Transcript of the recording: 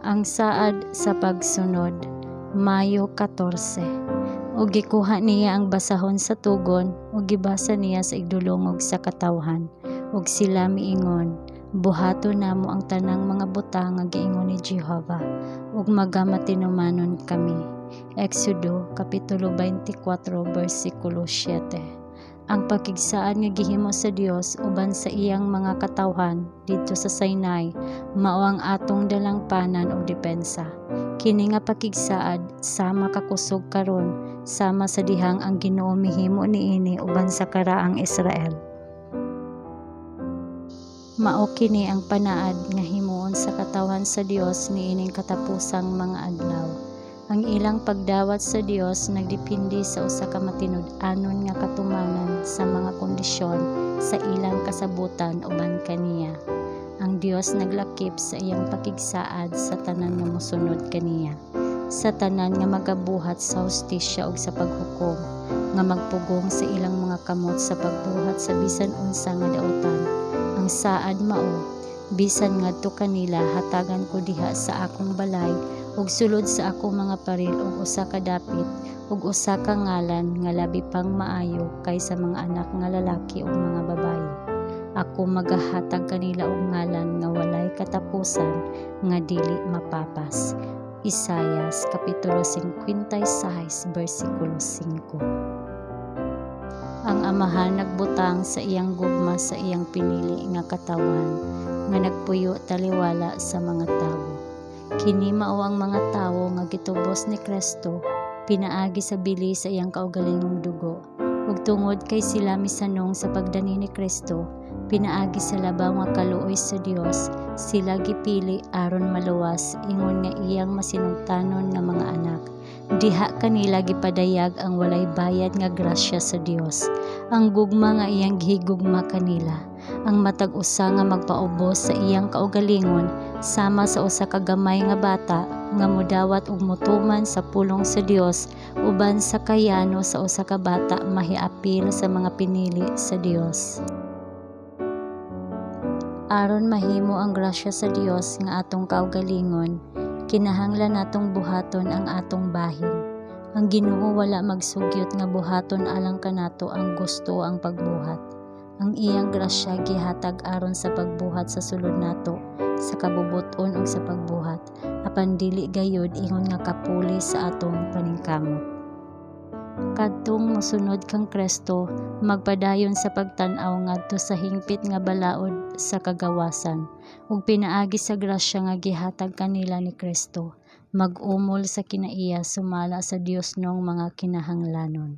Ang saad sa pagsunod, Mayo 14. Ug gikuha niya ang basahon sa tugon ug gibasa niya sa igdulungog sa katawhan. Ug sila miingon, "Buhaton namo ang tanang mga butang nga giingon ni Jehova, ug magamatinumanon kami." Exodo kapitulo 24 bersikulo 7. Ang pakigsaad nga gihimo sa Dios uban sa iyang mga katawhan didto sa Sinai mao ang atong dalangpanan ug depensa. Kini nga pakigsaad sama kakusog karon sama sa dihang ang Ginoo mihimo niini uban sa karaang Israel. Mao kini ang panaad nga himuon sa katawhan sa Dios niining katapusang mga adlaw. Ang ilang pagdawat sa Dios nagdepende sa usa ka matinud-anon nga katumanan sa mga kondisyon sa ilang kasabotan uban kaniya. Ang Dios naglakip sa iyang pakigsaad sa tanan nga mosunod kaniya, sa tanan nga magabuhat sa hustisya ug sa paghukom, nga magpugong sa ilang mga kamot sa pagbuhat sa bisan unsa nga dautan. Ang saad mao, "Bisan ngadto kanila, hatagan ko diha sa akong balay ug sulod sa akong mga paril og usa ka dapit ug usa ka ngalan nga labi pang maayo kaysa mga anak nga lalaki ug mga babaye. Ako magahatag kanila og ngalan nga walay katapusan nga dili mapapas." Isayas kapitulo 56 bersikulo 5. Ang Amahan nagbutang sa iyang gugma sa iyang pinili nga katawhan nga nagpuyo taliwala sa mga tawo. Kini mao ang mga tawo nga gitubos ni Kristo pinaagi sa bili sa iyang kaugalingong dugo. Ug tungod kay sila misanong sa pagdani ni Kristo pinaagi sa labaw nga kaluoy sa Dios, sila gipili aron maluwas ingon nga iyang masinugtanon nga mga anak. Diha kanila gipadayag ang walay bayad nga grasya sa Dios, ang gugma nga iyang gihigugma kanila. Ang matag usa nga magpaubos sa iyang kaugalingon sama sa usa ka gamay nga bata nga modawat ug motuman sa pulong sa Dios uban sa kayano sa usa ka bata mahiapil sa mga pinili sa Dios. Aron mahimo ang grasya sa Dios nga atong kaugalingon, kinahanglan natong buhaton ang atong bahin. Ang Ginoo wala magsugyot nga buhaton alang kanato ang gusto o ang pagbuhat. Ang iyang grasya gihatag aron sa pagbuhat sa sulod nato sa kabubut-on ug sa pagbuhat, apan dili gayud ingon nga kapuli sa atong paningkamot. Kadtong mosunod kang Kristo magpadayon sa pagtan-aw ngadto sa hingpit nga balaod sa kagawasan, ug pinaagi sa grasya nga gihatag kanila ni Kristo, mag-umol sa kinaiya sumala sa Diosnong mga kinahanglanon.